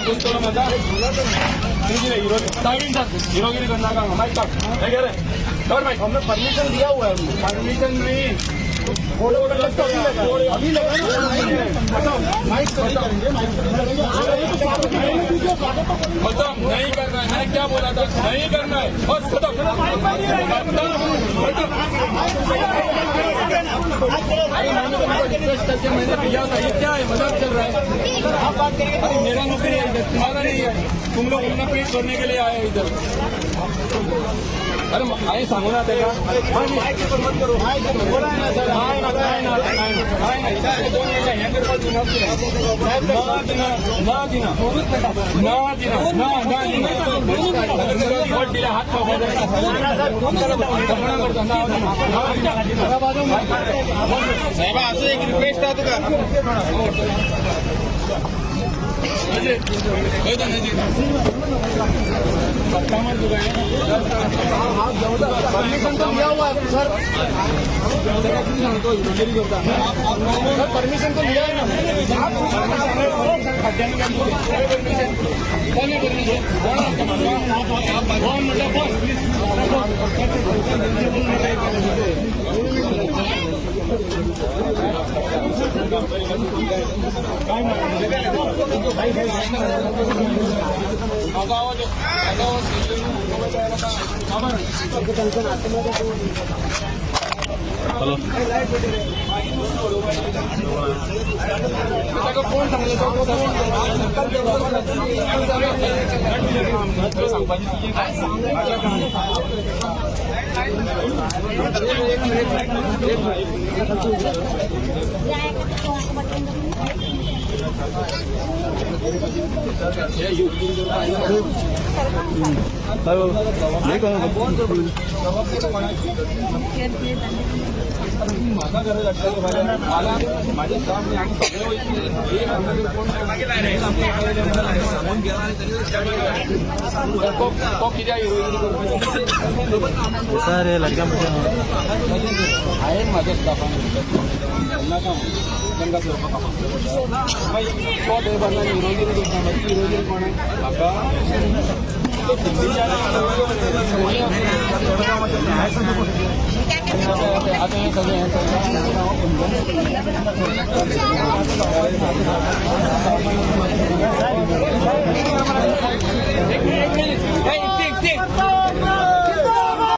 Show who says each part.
Speaker 1: गुंतवलं म्हाका तुजी हिरो हिरोगिरी करनाका मायक काड हे घे रे धर मायक.
Speaker 2: हमने परमिशन दिया हुआ है.
Speaker 1: परमिशन नहीं.
Speaker 2: फोटो तो अभी लगा, अभी लगा ना. माइक तो नहीं करेंगे, माइक तो नहीं करेंगे. आ रहे हैं तो स्वागत तो करने दीजिए, स्वागत तो करेंगे.
Speaker 1: खत्म. नहीं करना है. मैंने क्या बोला था? नहीं करना है, बस खत्म, खत्म, खत्म. अरे, मैंने तुमको रिक्वेस्ट करके मैंने दिया था. ये क्या है? मजाक चल रहा है. अरे, मेरा नौकरी है इधर, तुम्हारा नहीं है. तुम लोग अपना पेट भरने के लिए आए हैं इधर. अरे, हांवें सांगू ना तेका. काय ना, काय ना, काय ना, काय ना. 2 मिनटां हें करपाक दिना. ना दिना, ना दिना, ना दिना, ना ना दिना. वट दिल्या हात पावपा जाय. करता ना.
Speaker 3: साहेब, असं एक रिक्वेस्ट आहे तुका.
Speaker 1: खंय नजीक पत्ता मार तुका.
Speaker 2: परमिशन तो लिया हुआ है सर. सांगतो हिरोगिरी करता. सर, परमिशन तो लिया है ना?
Speaker 1: परमिशन कोणी परमिशन? कोण आसता म्हाका कोण म्हणटा? कोण? काय म्हाका आवाज, म्हाका आवाज. खबर.
Speaker 3: हॅलो.
Speaker 1: ताका कोण सांगलें? तो कोण सांगपाची तुजी? एक मिनिट. म्हाका गरज आसता फाल्यां मला माझे स्टाफ आनी सगळे वयतले. एक आमचे कोण सांगून गेला आनी तो तो कित्याक हिरोगिरी करपाची?
Speaker 3: सर, हे लडक्या.
Speaker 1: हांवें म्हाज्या स्टाफान नाका तांकां करपाक. मागीर तो थंय बसला आनी हिरोगिरी करता. मागीर ती हिरोगिरी कोण म्हाका तो दिल्लीच्यान. आतां हें सगळें हें सगळें. एक मिनिट, एक मिनिट. एक, एक, एक.